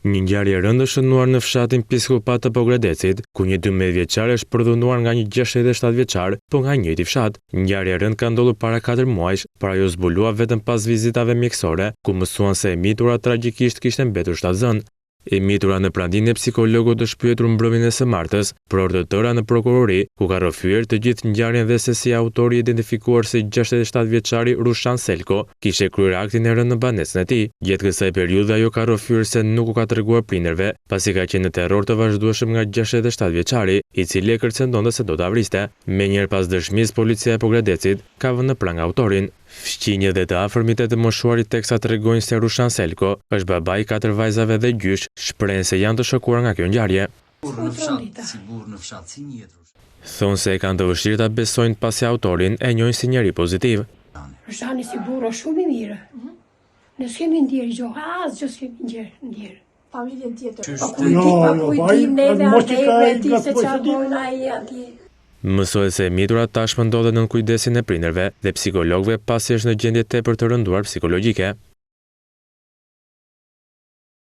Një ngjarje e rëndë është shënuar në fshatin Piskupat të Pogradecit, ku një 12 vjeçare është përdhunuar nga një 67 vjeçar, po nga i njëjti fshat. Ngjarja e rëndë ka ndodhur para 4 muajsh, por ajo u zbulua vetëm pas vizitave mjekësore, ku mësuan se e mitura tragjikisht kishte mbetur shtatzënë. E mitura në praninë e psikologut është pyetur mbrëmjen e së martës, për orë të tëra në prokurori, ku ka rrëfyer të gjithë ngjarjen dhe se si autori i identifikuar si 67 vjeçari Rushan Selko kishte kryer aktin e rëndë në banesën e tij. Gjatë kësaj periudhe ajo ka rrëfyer se nuk u ka treguar prindërve, pasi ka qenë në terror të vazhdueshëm nga 67 vjeçari, i cili e kërcënonte se do ta vriste. Menjëherë pas dëshmisë, policia e Pogradecit ka vënë në pranga autorin. Fqinjët dhe të afërmit e të moshuarit teksa tregojnë se Rushan Selko është babai i katër vajzave dhe gjysh, shprehen se janë të shokuar nga kjo ngjarje. Thonë se e kanë të vështirë ta besojnë pasi autorin e njohin si njeri pozitiv. Rushani si burrë është shumë i mirë. Ne s'kemi ndjerë gjë, asgjë s'kemi ndjerë, ndjerë. Familjen tjetër. Po ku i di, po ku i di neve atje, e di se çfarë bën ai atje. Mësohet se e mitura tashmë ndodhet nën kujdesin e prindërve dhe psikologëve pasi është në gjendje tepër të rënduar psikologjike.